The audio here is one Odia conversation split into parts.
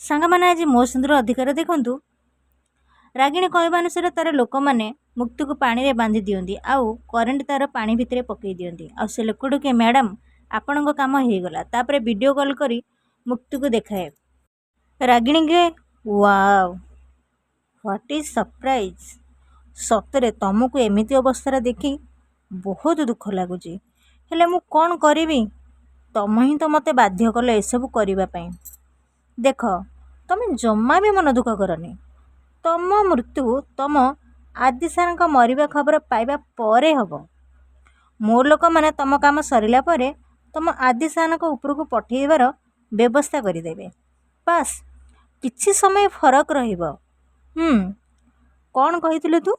ସାଙ୍ଗମାନେ, ଆଜି ମୋ ସୁନ୍ଦର ଅଧିକାର ଦେଖନ୍ତୁ। ରାଗିଣୀ କହିବା ଅନୁସାରେ ତା'ର ଲୋକମାନେ ମୁକ୍ତିକୁ ପାଣିରେ ବାନ୍ଧି ଦିଅନ୍ତି ଆଉ କରେଣ୍ଟ ତାର ପାଣି ଭିତରେ ପକାଇ ଦିଅନ୍ତି। ଆଉ ସେ ଲୋକଟି କୁହେ, ମ୍ୟାଡ଼ାମ୍, ଆପଣଙ୍କ କାମ ହେଇଗଲା। ତାପରେ ଭିଡ଼ିଓ କଲ୍ କରି ମୁକ୍ତିକୁ ଦେଖାଏ। ରାଗିଣୀ କୁହେ, ୱାଓ, what is surprise! ସତରେ ତମକୁ ଏମିତି ଅବସ୍ଥାରେ ଦେଖି ବହୁତ ଦୁଃଖ ଲାଗୁଛି। ହେଲେ ମୁଁ କ'ଣ କରିବି? ତମ ହିଁ ତ ମୋତେ ବାଧ୍ୟ କଲ ଏସବୁ କରିବା ପାଇଁ। ଦେଖ, ତମେ ଜମା ବି ମନ ଦୁଃଖ କରନି। ତମ ମୃତ୍ୟୁ ତମ ଆଦି ସାର୍ଙ୍କ ମରିବା ଖବର ପାଇବା ପରେ ହେବ। ମୋ ଲୋକମାନେ ତମ କାମ ସରିଲା ପରେ ତମ ଆଦି ସାର୍ଙ୍କ ଉପରକୁ ପଠାଇବାର ବ୍ୟବସ୍ଥା କରିଦେବେ। ବାସ୍, କିଛି ସମୟ ଫରକ ରହିବ। କ'ଣ କହିଥିଲୁ ତୁ?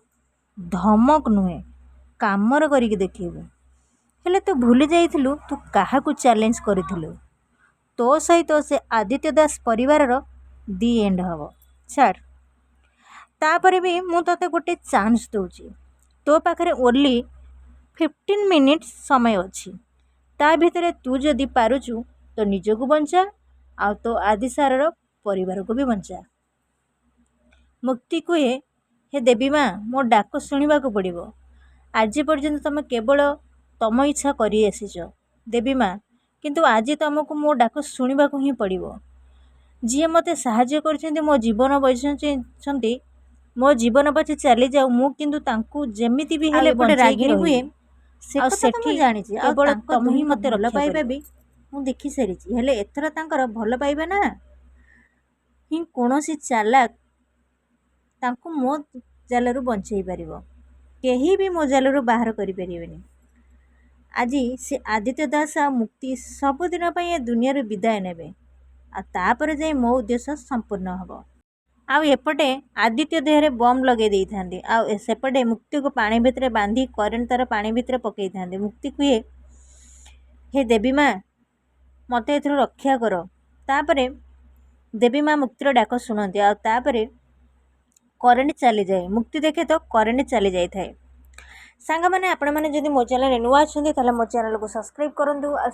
ଧମକ ନୁହେଁ, କାମରେ କରିକି ଦେଖେଇବୁ। ହେଲେ ତୁ ଭୁଲି ଯାଇଥିଲୁ ତୁ କାହାକୁ ଚ୍ୟାଲେଞ୍ଜ କରିଥିଲୁ। ତୋ ସହିତ ସେ ଆଦିତ୍ୟ ଦାସ ପରିବାରର ଦି ଏଣ୍ଡ ହେବ। ଛାଡ଼, ତାପରେ ବି ମୁଁ ତୋତେ ଗୋଟେ ଚାନ୍ସ ଦେଉଛି। ତୋ ପାଖରେ ଓନ୍ଲି 15 ମିନିଟ୍ସ ସମୟ ଅଛି। ତା ଭିତରେ ତୁ ଯଦି ପାରୁଛୁ ତ ନିଜକୁ ବଞ୍ଚା ଆଉ ତୋ ଆଦି ସାରର ପରିବାରକୁ ବି ବଞ୍ଚା। ମୁକ୍ତି କୁହେ, ହେ ଦେବୀ ମା, ମୋ ଡାକ ଶୁଣିବାକୁ ପଡ଼ିବ। ଆଜି ପର୍ଯ୍ୟନ୍ତ ତମେ କେବଳ ତମ ଇଚ୍ଛା କରିଆସିଛ ଦେବୀ ମା, କିନ୍ତୁ ଆଜି ତମକୁ ମୋ ଡାକ ଶୁଣିବାକୁ ହିଁ ପଡ଼ିବ। ଯିଏ ମୋତେ ସାହାଯ୍ୟ କରିଛନ୍ତି, ମୋ ଜୀବନ ବଞ୍ଚାଇଛନ୍ତି, ମୋ ଜୀବନ ପଛେ ଚାଲିଯାଉ, ମୁଁ କିନ୍ତୁ ତାଙ୍କୁ ଯେମିତି ବି ଆଉ ହେଲେ ଏପଟେ ବଞ୍ଚେଇକି ରାଗିଣୀ କୁହେ, ରହିବି। ସେ ଆଉ କଥା ତ ମୁଁ ସେଠି ଜାଣିଛି, ଆଉ କେବଳ ତାଙ୍କ ତମେ ହିଁ ଦୁହିଁଙ୍କ ମୋତେ ଭଲ ରକ୍ଷା ପାଇବା କରିବ। ବି ମୁଁ ଦେଖିସାରିଛି। ହେଲେ ଏଥର ତାଙ୍କର ଭଲ ପାଇବା ନା ହିଁ କୌଣସି ଚାଲାକ ତାଙ୍କୁ ମୋ ଜାଲରୁ ବଞ୍ଚେଇ ପାରିବ। କେହି ବି ମୋ ଜାଲରୁ ବାହାର କରିପାରିବେନି। ଆଜି ସେ ଆଦିତ୍ୟ ଦାସ ଆଉ ମୁକ୍ତି ସବୁଦିନ ପାଇଁ ଏ ଦୁନିଆରୁ ବିଦାୟ ନେବେ ଆଉ ତାପରେ ଯାଇ ମୋ ଉଦ୍ଦେଶ୍ୟ ସମ୍ପୂର୍ଣ୍ଣ ହେବ। ଆଉ ଏପଟେ ଆଦିତ୍ୟ ଦେହରେ ବମ୍ ଲଗାଇ ଦେଇଥାନ୍ତି ଆଉ ସେପଟେ ମୁକ୍ତିକୁ ପାଣି ଭିତରେ ବାନ୍ଧି କରେଣ୍ଟ ତାର ପାଣି ଭିତରେ ପକାଇଥାନ୍ତି। ମୁକ୍ତି କୁହେ, ହେ ଦେବୀ ମା, ମୋତେ ଏଥିରୁ ରକ୍ଷା କର। ତାପରେ ଦେବୀ ମା ମୁକ୍ତିର ଡାକ ଶୁଣନ୍ତି ଆଉ ତାପରେ କରେଣ୍ଟ ଚାଲିଯାଏ। ମୁକ୍ତି ଦେଖେ ତ କରେଣ୍ଟ ଚାଲି ଯାଇଥାଏ। ସାଙ୍ଗମାନେ, ଆପଣମାନେ ଯଦି ମୋ ଚ୍ୟାନେଲରେ ନୂଆ ଅଛନ୍ତି, ତାହେଲେ ମୋ ଚ୍ୟାନେଲକୁ ସବସ୍କ୍ରାଇବ୍ କରନ୍ତୁ ଆଉ